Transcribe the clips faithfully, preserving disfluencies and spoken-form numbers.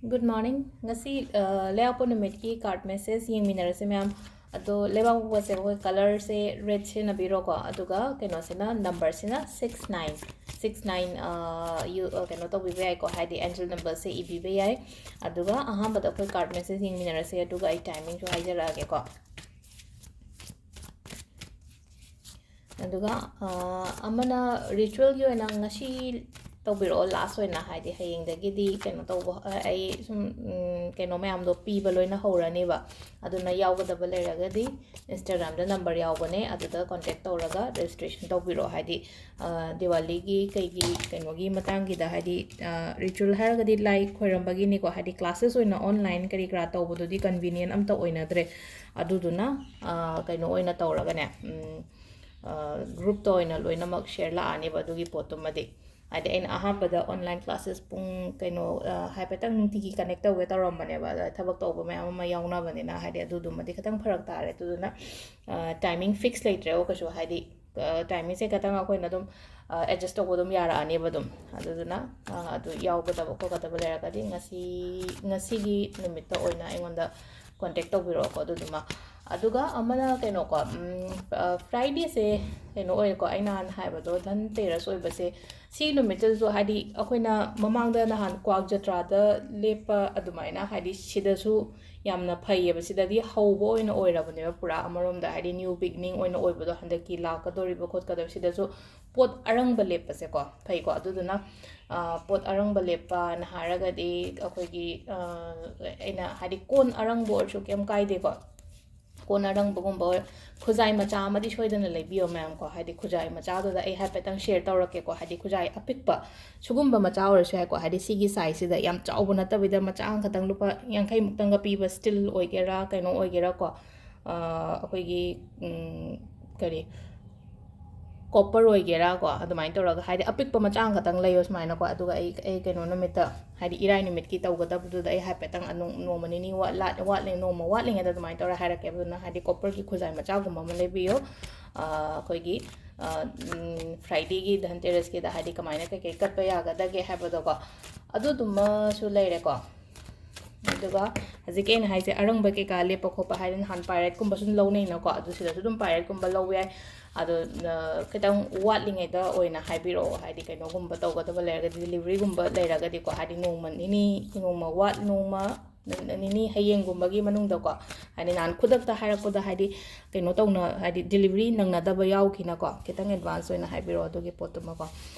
Good morning. ꯉꯁꯤ, ꯑ, ꯂꯩꯕꯥꯛꯄꯣꯛꯄ ꯅꯨꯃꯤꯠꯀꯤ card message ꯌꯦꯡꯃꯤꯟꯅꯔꯁꯦ, ꯃꯌꯥꯝ꯫ ꯑꯗꯣ ꯂꯩꯕꯥꯛꯄꯣꯛꯄꯁꯦ ꯑꯩꯈꯣꯏ colourꯁꯦ red ꯁꯤꯖꯤꯟꯅꯕꯤꯔꯣꯀꯣ, ꯑꯗꯨꯒ ꯀꯩꯅꯣꯁꯤꯅ, numberꯁꯤꯅ six nine, six nine, ꯑ, ꯌꯨ-, ꯑ, ꯀꯩꯅꯣ ꯇꯧꯕꯤꯕ ꯌꯥꯏꯀꯣ, ꯍꯥꯏꯗꯤ angel numberꯁꯦ ꯏꯕꯤꯕ ꯌꯥꯏ꯫ ꯑꯗꯨꯒ ꯑꯍꯥꯟꯕꯗ ꯑꯩꯈꯣꯏ card message ꯌꯦꯡꯃꯤꯟꯅꯔꯁꯦ, ꯑꯗꯨꯒ ꯑꯩ timingꯁꯨ ꯍꯥꯏꯖꯔꯛꯑꯒꯦꯀꯣ꯫ ꯑꯗꯨꯒ, ꯑ, ꯑꯃꯅ ritualꯒꯤ ꯑꯣꯏꯅ ꯉꯁꯤ ꯇꯧꯕꯤꯔꯛꯑꯣ, last ꯑꯣꯏꯅ, ꯍꯥꯏꯗꯤ ꯍꯌꯦꯡꯗꯒꯤꯗꯤ ꯀꯩꯅꯣ ꯇꯧꯕ, ꯑ, ꯑꯩ ꯁꯨꯝ, ꯎꯝ, ꯀꯩꯅꯣ ꯃꯌꯥꯝꯗꯣ ꯄꯤꯕ ꯂꯣꯏꯅ ꯍꯧꯔꯅꯦꯕ꯫ ꯑꯗꯨꯅ ꯌꯥꯎꯒꯗꯕ ꯂꯩꯔꯒꯗꯤ Instagramꯗ number ꯌꯥꯎꯕꯅꯦ, ꯑꯗꯨꯗ contact ꯇꯧꯔꯒ registration ꯇꯧꯕꯤꯔꯛꯑꯣ꯫ ꯍꯥꯏꯗꯤ, ꯑ, ꯗꯤꯋꯥꯂꯤꯒꯤ ꯀꯩꯒꯤ ꯀꯩꯅꯣꯒꯤ ꯃꯇꯥꯡꯒꯤꯗ, ꯍꯥꯏꯗꯤ, ꯑ, ritual ꯍꯥꯏꯔꯒꯗꯤ ꯂꯥꯏ ꯈꯣꯏꯔꯝꯕꯒꯤꯅꯤꯀꯣ, ꯍꯥꯏꯗꯤ classes ꯑꯣꯏꯅ online ꯀꯔꯤ ꯀꯔꯥ ꯇꯧꯕꯗꯨꯗꯤ convenient ꯑꯝꯇ ꯑꯣꯏꯅꯗ꯭ꯔꯦ꯫ ꯑꯗꯨꯗꯨꯅ, ꯑ, ꯀꯩꯅꯣ ꯑꯣꯏꯅ ꯇꯧꯔꯒꯅꯦ, ꯎꯝ, ꯑ, groupꯇ ꯑꯣꯏꯅ ꯂꯣꯏꯅꯃꯛ share ꯂꯥꯛꯑꯅꯦꯕ ꯑꯗꯨꯒꯤ ꯄꯣꯠꯇꯨꯃꯗꯤ꯫ ꯍꯥꯏꯗꯤ ꯑꯩꯅ ꯑꯍꯥꯟꯕꯗ online classes ꯄꯨꯡ ꯀꯩꯅꯣ, ꯑ, ꯍꯥꯏꯐꯦꯠꯇꯪ ꯅꯨꯡꯇꯤꯒꯤ connect ꯇꯧꯒꯦ ꯇꯧꯔꯝꯕꯅꯦꯕ, ꯑꯗ ꯊꯕꯛ ꯇꯧꯕ ꯃꯌꯥꯝ ꯑꯃ ꯌꯥꯎꯅꯕꯅꯤꯅ, ꯍꯥꯏꯗꯤ ꯑꯗꯨꯗꯨꯃꯗꯤ ꯈꯤꯇꯪ ꯐꯔꯛ ꯇꯥꯔꯦ꯫ ꯑꯗꯨꯗꯨꯅ, ꯑ, timing fix ꯂꯩꯇ꯭ꯔꯦꯕ ꯀꯩꯁꯨ, ꯍꯥꯏꯗꯤ, ꯑ, timingꯁꯦ ꯈꯤꯇꯪ ꯑꯩꯈꯣꯏꯅ ꯑꯗꯨꯝ, ꯑ, adjust ꯇꯧꯕ ꯑꯗꯨꯝ ꯌꯥꯔꯛꯑꯅꯦꯕ ꯑꯗꯨꯝ꯫ ꯑꯗꯨꯗꯨꯅ, ꯑ, ꯑꯗꯨ ꯌꯥꯎꯒꯗꯕ ꯈꯣꯠꯀꯗꯕ ꯂꯩꯔꯒꯗꯤ ꯉꯁꯤ, ꯉꯁꯤꯒꯤ ꯅꯨꯃꯤꯠꯇ ꯑꯣꯏꯅ ꯑꯩꯉꯣꯟꯗ contact ꯇꯧꯕꯤꯔꯛꯑꯣꯀꯣ ꯑꯗꯨꯗꯨꯃ꯫ ꯑꯗꯨꯒ ꯑꯃꯅ ꯀꯩꯅꯣꯀꯣ, ꯎꯝ, ꯑ, Fridayꯁꯦ ꯀꯩꯅꯣ ꯑꯣꯏꯔꯦꯀꯣ, ꯑꯩ ꯅꯍꯥꯟ ꯍꯥꯏꯕꯗꯣ ꯙꯟ ꯇꯦꯔꯁ ꯑꯣꯏꯕꯁꯦ, ꯁꯤ ꯅꯨꯃꯤꯠꯇꯁꯨ, ꯍꯥꯏꯗꯤ ꯑꯩꯈꯣꯏꯅ ꯃꯃꯥꯡꯗ ꯅꯍꯥꯟ ꯀ꯭ꯋꯥꯛ ꯖꯇ꯭ꯔꯥꯗ ꯂꯦꯞꯄ ꯑꯗꯨꯃꯥꯏꯅ, ꯍꯥꯏꯗꯤ ꯁꯤꯗꯁꯨ ꯌꯥꯝꯅ ꯐꯩꯌꯦꯕ꯫ ꯁꯤꯗꯗꯤ ꯍꯧꯕ ꯑꯣꯏꯅ ꯑꯣꯏꯔꯕꯅꯦꯕ ꯄꯨꯔꯥ ꯑꯃꯔꯣꯝꯗ, ꯍꯥꯏꯗꯤ new beginning ꯑꯣꯏꯅ ꯑꯣꯏꯕꯗꯣ, ꯍꯟꯗꯛꯀꯤ ꯂꯥꯛꯀꯗꯧꯔꯤꯕ ꯈꯣꯠꯀꯗꯧꯔꯤꯕ꯫ ꯁꯤꯗꯁꯨ ꯄꯣꯠ ꯑꯔꯪꯕ ꯂꯦꯞꯄꯁꯦꯀꯣ ꯐꯩꯀꯣ꯫ ꯑꯗꯨꯗꯨꯅ, ꯑ, ꯄꯣꯠ ꯑꯔꯪꯕ ꯂꯦꯞꯄꯅ ꯍꯥꯏꯔꯒꯗꯤ ꯑꯩꯈꯣꯏꯒꯤ, ꯑ, ꯑꯩꯅ ꯍꯥꯏꯗꯤ ꯀꯣꯟ ꯑꯔꯪꯕ ꯑꯣꯏꯔꯁꯨ ꯀꯩꯝ ꯀꯥꯏꯗꯦꯀꯣ꯫ ꯀꯣꯟ ꯑꯔꯪꯕꯒꯨꯝꯕ ꯑꯣꯏ-, ꯈꯨꯖꯥꯏ ꯃꯆꯥ ꯑꯃꯗꯤ ꯁꯣꯏꯗꯅ ꯂꯩꯕꯤꯌꯣ ꯃꯌꯥꯝꯀꯣ꯫ ꯍꯥꯏꯗꯤ ꯈꯨꯖꯥꯏ ꯃꯆꯥꯗꯨꯗ ꯑꯩ ꯍꯥꯏꯐꯦꯠꯇꯪ share ꯇꯧꯔꯛꯀꯦꯀꯣ꯫ ꯍꯥꯏꯗꯤ ꯈꯨꯖꯥꯏ ꯑꯄꯤꯛꯄ ꯁꯤꯒꯨꯝꯕ ꯃꯆꯥ ꯑꯣꯏꯔꯁꯨ ꯌꯥꯏꯀꯣ꯫ ꯍꯥꯏꯗꯤ ꯁꯤꯒꯤ sizeꯁꯤꯗ ꯌꯥꯝ ꯆꯥꯎꯕ ꯅꯠꯇꯕꯤꯗ ꯃꯆꯥ ꯑꯃꯈꯛꯇꯪ ꯂꯨꯄꯥ ꯌꯥꯡꯈꯩ ꯃꯨꯛꯇꯪꯒ ꯄꯤꯕ steel ꯑꯣꯏꯒꯦꯔꯥ ꯀꯩꯅꯣ ꯑꯣꯏꯒꯦꯔꯥꯀꯣ꯫ ꯑ, ꯑꯩꯈꯣꯏꯒꯤ, ꯎꯝ, ꯀꯔꯤ, copper ꯑꯣꯏꯒꯦꯔꯥꯀꯣ, ꯑꯗꯨꯃꯥꯏꯅ ꯇꯧꯔꯒ, ꯍꯥꯏꯗꯤ ꯑꯄꯤꯛꯄ ꯃꯆꯥ ꯑꯃꯈꯛꯇꯪ ꯂꯩꯌꯣ ꯁꯨꯃꯥꯏꯅꯀꯣ꯫ ꯑꯗꯨꯒ ꯑꯩ, ꯑꯩ ꯀꯩꯅꯣ ꯅꯨꯃꯤꯠꯇ, ꯍꯥꯏꯗꯤ ꯏꯔꯥꯏ ꯅꯨꯃꯤꯠꯀꯤ ꯇꯧꯒꯗꯕꯗꯨꯗ ꯑꯩ ꯍꯥꯏꯐꯦꯠꯇꯪ ꯑꯅꯨ-, ꯅꯣꯡꯃ ꯅꯤꯅꯤ ꯋꯥꯠ-, ꯂꯥꯠ-, ꯋꯥꯠꯂꯤ-, ꯅꯣꯡꯃ ꯋꯥꯠꯂꯤꯉꯩꯗ ꯑꯗꯨꯃꯥꯏꯅ ꯇꯧꯔ ꯍꯥꯏꯔꯛꯀꯦ꯫ ꯑꯗꯨꯅ ꯍꯥꯏꯗꯤ copperꯒꯤ ꯈꯨꯖꯥꯏ ꯃꯆꯥꯒꯨꯝꯕ ꯑꯃ ꯂꯩꯕꯤꯌꯣ꯫ ꯑ, ꯑꯩꯈꯣꯏꯒꯤ, ꯑ, ꯎꯝ, Fridayꯒꯤ ꯙꯟꯇꯦꯔꯁꯀꯤꯗ ꯍꯥꯏꯗꯤ ꯀꯃꯥꯏꯅ ꯀꯩꯀꯩ ꯀꯠꯄ ꯌꯥꯒꯗꯒꯦ ꯍꯥꯏꯕꯗꯣꯀꯣ꯫ ꯑꯗꯨꯗꯨꯃꯁꯨ ꯂꯩꯔꯦꯀꯣ꯫ ꯑꯗꯨꯒ ꯍꯧꯖꯤꯛꯀꯤ ꯑꯩꯅ ꯍꯥꯏꯁꯦ, ꯑꯔꯪꯕ ꯀꯩꯀꯥ ꯂꯦꯞꯄ ꯈꯣꯠꯄ ꯍꯥꯏꯗꯤ ꯅꯍꯥꯟ ꯄꯥꯏꯔꯦꯠꯀꯨꯝꯕꯁꯨ ꯂꯧꯅꯩꯅꯀꯣ, ꯑꯗꯨ ꯁꯤꯗꯁꯨ ꯑꯗꯨꯝ ꯄꯥꯏꯔꯦꯠꯀꯨꯝꯕ ꯂꯧꯕ ꯌꯥꯏ꯫ ꯑꯗꯣ, ꯑ, ꯈꯤꯇꯪ ꯋꯥꯠꯂꯤꯉꯩꯗ ꯑꯣꯏꯅ ꯍꯥꯏꯕꯤꯔꯛꯑꯣ, ꯍꯥꯏꯗꯤ ꯀꯩꯅꯣꯒꯨꯝꯕ ꯇꯧꯒꯗꯕ ꯂꯩꯔꯒꯗꯤ, ꯗꯤꯂꯤꯚꯔꯤꯒꯨꯝꯕ ꯂꯩꯔꯒꯗꯤꯀꯣ, ꯍꯥꯏꯗꯤ ꯅꯣꯡꯃ ꯅꯤꯅꯤ, ꯅꯣꯡꯃ ꯋꯥꯠ-, ꯅꯣꯡꯃ ꯅꯤꯅꯤ ꯍꯌꯦꯡꯒꯨꯝꯕꯒꯤ ꯃꯅꯨꯡꯗꯀꯣ, ꯍꯥꯏꯗꯤ ꯅꯍꯥꯟ ꯈꯨꯗꯛꯇ ꯍꯥꯏꯔꯛꯄꯗ ꯍꯥꯏꯗꯤ ꯀꯩꯅꯣ ꯇꯧꯅ, ꯍꯥꯏꯗꯤ ꯗꯤꯂꯤꯚꯔꯤ ꯅꯪꯅꯗꯕ ꯌꯥꯎꯈꯤꯅꯀꯣ, ꯈꯤꯇꯪ ꯑꯦꯗꯚꯥꯟꯁ ꯑꯣꯏꯅ ꯍꯥꯏꯕꯤꯔꯛꯑꯣ ꯑꯗꯨꯒꯤ ꯄꯣꯠꯇꯨꯃꯀꯣ꯫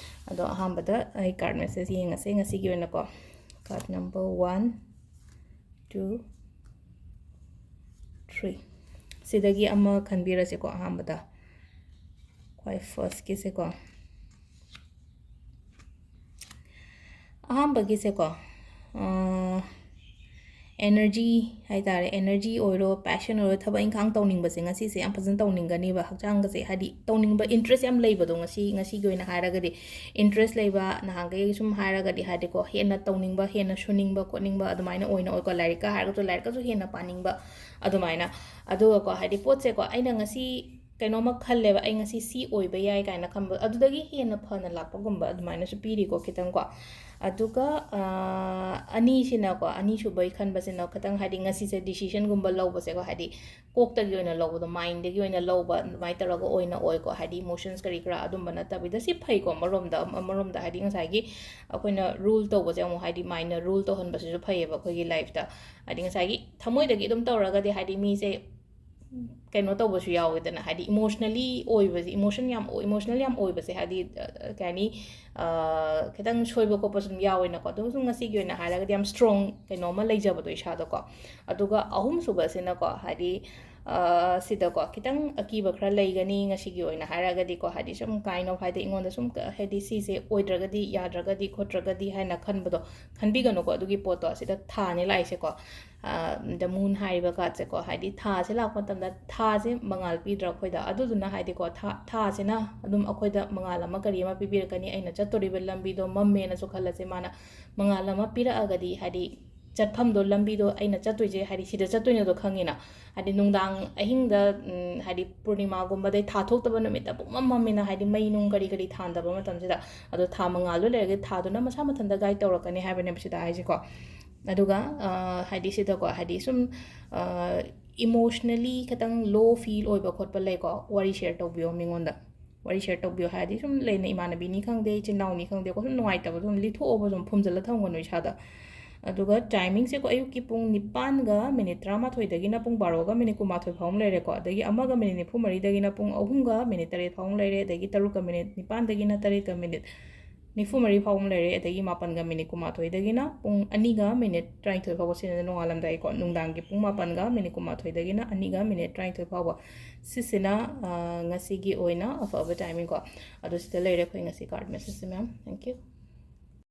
ꯑꯗꯣ ꯑꯍꯥꯟꯕꯗ ꯑꯩ ꯀꯥꯔꯠ ꯃꯦꯁꯦꯖ ꯌꯦꯡꯉꯁꯦ ꯉꯁꯤꯒꯤ ꯑꯣꯏꯅꯀꯣ꯫ Card number one, two, three꯫ ꯁꯤꯗꯒꯤ ꯑꯃ ꯈꯟꯕꯤꯔꯁꯦꯀꯣ ꯑꯍꯥꯟꯕꯗ꯫ ꯈ꯭ꯋꯥꯏ ꯐꯥꯔꯁꯀꯤꯁꯦꯀꯣ꯫ ꯑꯍꯥꯟꯕꯒꯤꯁꯦꯀꯣ, ꯑꯥ, energy ꯍꯥꯏ ꯇꯥꯔꯦ, energy ꯑꯣꯏꯔꯣ, passion ꯑꯣꯏꯔꯣ, ꯊꯕꯛ ꯏꯪꯈꯥꯡ ꯇꯧꯅꯤꯡꯕꯁꯦ ꯉꯁꯤꯁꯦ ꯌꯥꯝ ꯐꯖꯅ ꯇꯧꯅꯤꯡꯒꯅꯤꯕ꯫ ꯍꯛꯆꯥꯡꯒꯁꯦ ꯍꯥꯏꯗꯤ ꯇꯧꯅꯤꯡꯕ, interest ꯌꯥꯝ ꯂꯩꯕꯗꯣ ꯉꯁꯤ, ꯉꯁꯤꯒꯤ ꯑꯣꯏꯅ ꯍꯥꯏꯔꯒꯗꯤ, interest ꯂꯩꯕ, ꯅꯍꯥꯟꯈꯩ ꯁꯨꯝ ꯍꯥꯏꯔꯒꯗꯤ ꯍꯥꯏꯗꯤꯀꯣ, ꯍꯦꯟꯅ ꯇꯧꯅꯤꯡꯕ, ꯍꯦꯟꯅ ꯁꯨꯅꯤꯡꯕ ꯈꯣꯠꯅꯤꯡꯕ ꯑꯗꯨꯃꯥꯏꯅ ꯑꯣꯏꯅ ꯑꯣꯏꯀꯣ꯫ ꯂꯥꯏꯔꯤꯛꯀ ꯍꯥꯏꯔꯒꯁꯨ ꯂꯥꯏꯔꯤꯛꯀꯁꯨ ꯍꯦꯟꯅ ꯄꯥꯅꯤꯡꯕ ꯑꯗꯨꯃꯥꯏꯅ꯫ ꯑꯗꯨꯒꯀꯣ, ꯍꯥꯏꯗꯤ ꯄꯣꯠꯁꯦꯀꯣ, ꯑꯩꯅ ꯉꯁꯤ ꯀꯩꯅꯣꯝꯃ ꯈꯜꯂꯦꯕ, ꯑꯩ ꯉꯁꯤ ꯁꯤ ꯑꯣꯏꯕ ꯌꯥꯏ ꯀꯥꯏꯅ ꯈꯟꯕ, ꯑꯗꯨꯗꯒꯤ ꯍꯦꯟꯅ ꯐꯅ ꯂꯥꯛꯄꯒꯨꯝꯕ ꯑꯗꯨꯃꯥꯏꯅꯁꯨ ꯄꯤꯔꯤꯀꯣ ꯈꯤꯇꯪꯀꯣ꯫ ꯑꯗꯨꯒ, ꯑꯥ, ꯑꯅꯤꯁꯤꯅꯀꯣ, ꯑꯅꯤꯁꯨꯕꯩ ꯈꯟꯕꯁꯤꯅ ꯈꯤꯇꯪ ꯍꯥꯏꯗꯤ ꯉꯁꯤꯁꯦ decisionꯒꯨꯝꯕ ꯂꯧꯕꯁꯦꯀꯣ, ꯍꯥꯏꯗꯤ ꯀꯣꯛꯇꯒꯤ ꯑꯣꯏꯅ ꯂꯧꯕꯗꯣ, mindꯗꯒꯤ ꯑꯣꯏꯅ ꯂꯧꯕ ꯑꯗꯨꯃꯥꯏꯅ ꯇꯧꯔꯒ ꯑꯣꯏꯅ ꯑꯣꯏꯀꯣ, ꯍꯥꯏꯗꯤ emotions ꯀꯔꯤ ꯀꯔꯥ ꯑꯗꯨꯝꯕ ꯅꯠꯇꯕꯤꯗ꯫ ꯁꯤ ꯐꯩꯀꯣ ꯑꯃꯔꯣꯝꯗ, ꯑꯃꯔꯣꯝꯗ ꯍꯥꯏꯗꯤ ꯉꯁꯥꯏꯒꯤ ꯑꯩꯈꯣꯏꯅ rule ꯇꯧꯕꯁꯦ ꯑꯃꯨꯛ ꯍꯥꯏꯗꯤ mindꯅ rule ꯇꯧꯍꯟꯕꯁꯤꯁꯨ ꯐꯩꯌꯦꯕ ꯑꯩꯈꯣꯏꯒꯤ lifeꯇ꯫ ꯍꯥꯏꯗꯤ ꯉꯁꯥꯏꯒꯤ ꯊꯃꯣꯏꯗꯒꯤ ꯑꯗꯨꯝ ꯇꯧꯔꯒꯗꯤ ꯍꯥꯏꯗꯤ ꯃꯤꯁꯦ ꯀꯩꯅꯣ ꯇꯧꯕꯁꯨ ꯌꯥꯎꯋꯦꯗꯅ, ꯍꯥꯏꯗꯤ emotionally ꯑꯣꯏꯕꯁꯦ, emotion ꯌꯥꯝ, emotional ꯌꯥꯝ ꯑꯣꯏꯕꯁꯦ ꯍꯥꯏꯗꯤ, ꯑ, ꯀꯩ ꯍꯥꯏꯅꯤ, ꯑ, ꯈꯤꯇꯪ ꯁꯣꯏꯕ ꯈꯣꯠꯄꯁꯨ ꯑꯗꯨꯝ ꯌꯥꯎꯋꯦꯅꯀꯣ꯫ ꯑꯗꯨ ꯁꯨꯝ ꯉꯁꯤꯒꯤ ꯑꯣꯏꯅ ꯍꯥꯏꯔꯒꯗꯤ ꯌꯥꯝ strong ꯀꯩꯅꯣꯝꯃ ꯂꯩꯖꯕꯗꯣ ꯏꯁꯥꯗꯀꯣ꯫ ꯑꯗꯨꯒ ꯑꯍꯨꯝꯁꯨꯕꯁꯤꯅꯀꯣ, ꯍꯥꯏꯗꯤ, ꯑ, ꯁꯤꯗꯀꯣ ꯈꯤꯇꯪ ꯑꯀꯤꯕ ꯈꯔ ꯂꯩꯒꯅꯤ ꯉꯁꯤꯒꯤ ꯑꯣꯏꯅ ꯍꯥꯏꯔꯒꯗꯤꯀꯣ, ꯍꯥꯏꯗꯤ ꯁꯨꯝ kind of ꯍꯥꯏꯗꯤ ꯑꯩꯉꯣꯟꯗ ꯁꯨꯝ ꯀ-, ꯍꯥꯏꯗꯤ ꯁꯤꯁꯦ ꯑꯣꯏꯗ꯭ꯔꯒꯗꯤ, ꯌꯥꯗ꯭ꯔꯒꯗꯤ, ꯈꯣꯠꯇ꯭ꯔꯒꯗꯤ ꯍꯥꯏꯅ ꯈꯟꯕꯗꯣ, ꯈꯟꯕꯤꯒꯅꯨꯀꯣ ꯑꯗꯨꯒꯤ ꯄꯣꯠꯇꯣ꯫ ꯁꯤꯗ ꯊꯥꯅꯦ ꯂꯥꯛꯏꯁꯦꯀꯣ, ꯑ, the moon ꯍꯥꯏꯔꯤꯕ cardꯁꯦꯀꯣ, ꯍꯥꯏꯗꯤ ꯊꯥꯁꯦ ꯂꯥꯛꯄ ꯃꯇꯝꯗ ꯊꯥꯁꯦ ꯃꯉꯥꯜ ꯄꯤꯗ꯭ꯔꯥ ꯑꯩꯈꯣꯏꯗ? ꯑꯗꯨꯗꯨꯅ ꯍꯥꯏꯗꯤꯀꯣ, ꯊꯥ, ꯊꯥꯁꯤꯅ ꯑꯗꯨꯝ ꯑꯩꯈꯣꯏꯗ ꯃꯉꯥꯜ ꯑꯃ ꯀꯔꯤ ꯑꯃ ꯄꯤꯕꯤꯔꯛꯀꯅꯤ, ꯑꯩꯅ ꯆꯠꯇꯣꯔꯤꯕ ꯂꯝꯕꯤꯗꯣ ꯃꯝꯃꯦꯅꯁꯨ ꯈꯜꯂꯁꯦ, ꯃꯥꯅ ꯃꯉꯥꯜ ꯑꯃ ꯄꯤꯔꯛꯑꯒꯗꯤ ꯍꯥꯏꯗꯤ ꯆꯠꯐꯝꯗꯣ, ꯂꯝꯕꯤꯗꯣ ꯑꯩꯅ ꯆꯠꯇꯣꯏꯁꯦ ꯍꯥꯏꯗꯤ ꯁꯤꯗ ꯆꯠꯇꯣꯏꯅꯦꯗꯣ ꯈꯪꯉꯤꯅ꯫ ꯍꯥꯏꯗꯤ ꯅꯨꯡꯗꯥꯡ ꯑꯍꯤꯡꯗ, ꯎꯝ, ꯍꯥꯏꯗꯤ ꯄꯨꯔꯅꯤꯃꯥꯒꯨꯝꯕꯗꯩ ꯊꯥ ꯊꯣꯛꯇꯕ ꯅꯨꯃꯤꯠꯇ ꯄꯨꯡꯃꯝ ꯃꯝꯃꯤꯅ, ꯍꯥꯏꯗꯤ ꯃꯩ ꯅꯨꯡ ꯀꯔꯤ ꯀꯔꯤ ꯊꯥꯟꯗꯕ ꯃꯇꯝꯁꯤꯗ, ꯑꯗꯣ ꯊꯥ ꯃꯉꯥꯜꯗꯣ ꯂꯩꯔꯒꯗꯤ ꯊꯥꯗꯨꯅ ꯃꯁꯥ ꯃꯊꯟꯇ guide ꯇꯧꯔꯛꯀꯅꯤ ꯍꯥꯏꯕꯅꯦꯕ ꯁꯤꯗ ꯍꯥꯏꯁꯦꯀꯣ꯫ ꯑꯗꯨꯒ ꯍꯥꯏꯗꯤ ꯁꯤꯗꯀꯣ, ꯍꯥꯏꯗꯤ ꯁꯨꯝ ꯏꯃꯣꯁꯅꯦꯂꯤ ꯈꯤꯇꯪ ꯂꯣ ꯐꯤꯜ ꯑꯣꯏꯕ ꯈꯣꯠꯄ ꯂꯩꯀꯣ, ꯋꯥꯔꯤ ꯁꯦꯌꯔ ꯇꯧꯕꯤꯌꯣ ꯃꯤꯉꯣꯟꯗ꯫ ꯋꯥꯔꯤ ꯁꯦꯌꯔ ꯇꯧꯕꯤꯌꯣ ꯍꯥꯏꯔꯗꯤ ꯁꯨꯝ ꯂꯩꯅ, ꯏꯃꯥꯟꯅꯕꯤꯅꯤ ꯈꯪꯗꯦ, ꯏꯆꯤꯟ ꯏꯅꯥꯎꯅꯤ ꯈꯪꯗꯦꯀꯣ, ꯁꯨꯝ ꯅꯨꯡꯉꯥꯏꯇꯕꯗꯣ ꯁꯨꯝ ꯂꯤꯊꯣꯛꯑꯣꯕ, ꯁꯨꯝ ꯐꯨꯝꯖꯤꯜꯂ ꯊꯝꯒꯅꯨ ꯏꯁꯥꯗ꯫ ꯑꯗꯨꯒ ꯇꯥꯏꯃꯤꯡꯁꯦꯀꯣ, ꯑꯌꯨꯛꯀꯤ ꯄꯨꯡ ꯅꯤꯄꯥꯟꯒ ꯃꯤꯅꯤꯠ ꯇꯔꯥꯃꯥꯊꯣꯏꯗꯒꯤꯅ ꯄꯨꯡ ꯕꯥꯔꯣꯒ ꯃꯤꯅꯤꯠ ꯀꯨꯟꯃꯥꯊꯣꯏ ꯐꯥꯎ ꯑꯃ ꯂꯩꯔꯦꯀꯣ꯫ ꯑꯗꯒꯤ ꯑꯃꯒ ꯃꯤꯅꯤꯠ ꯅꯤꯐꯨ ꯃꯔꯤꯗꯒꯤꯅ ꯄꯨꯡ ꯑꯍꯨꯝꯒ ꯃꯤꯅꯤꯠ ꯇꯔꯦꯠ ꯐꯥꯎ ꯑꯃ ꯂꯩꯔꯦ꯫ ꯑꯗꯒꯤ ꯇꯔꯨꯛꯀ ꯃꯤꯅꯤꯠ ꯅꯤꯄꯥꯟꯗꯒꯤꯅ ꯇꯔꯦꯠꯀ ꯃꯤꯅꯤꯠ ꯅꯤꯐꯨ ꯃꯔꯤ ꯐꯥꯎ ꯑꯃ ꯂꯩꯔꯦ꯫ ꯑꯗꯒꯤ ꯃꯥꯄꯟꯒ ꯃꯤꯅꯤꯠ ꯀꯨꯟꯃꯥꯊꯣꯏꯗꯒꯤꯅ ꯄꯨꯡ ꯑꯅꯤꯒ ꯃꯤꯅꯤꯠ ꯇꯔꯥꯅꯤꯊꯣꯏ ꯐꯥꯎꯕ꯫ ꯁꯤꯅ ꯅꯣꯡꯉꯥꯜꯂꯝꯗꯥꯏꯀꯣ, ꯅꯨꯡꯗꯥꯡꯒꯤ ꯄꯨꯡ ꯃꯥꯄꯟꯒ ꯃꯤꯅꯤꯠ ꯀꯨꯟꯃꯥꯊꯣꯏꯗꯒꯤꯅ ꯑꯅꯤꯒ ꯃꯤꯅꯤꯠ ꯇꯔꯥꯅꯤꯊꯣꯏ ꯐꯥꯎꯕ꯫ ꯁꯤꯁꯤꯅ ꯉꯁꯤꯒꯤ ꯑꯣꯏꯅ ꯑꯐꯕ ꯇꯥꯏꯃꯤꯡꯀꯣ꯫ ꯑꯗꯣ ꯁꯤꯗ ꯂꯩꯔꯦ ꯑꯩꯈꯣꯏ ꯉꯁꯤ ꯀꯥꯔꯗ ꯃꯦꯁꯦꯖꯁꯦ, ꯃꯦꯝ꯫ Thank you꯫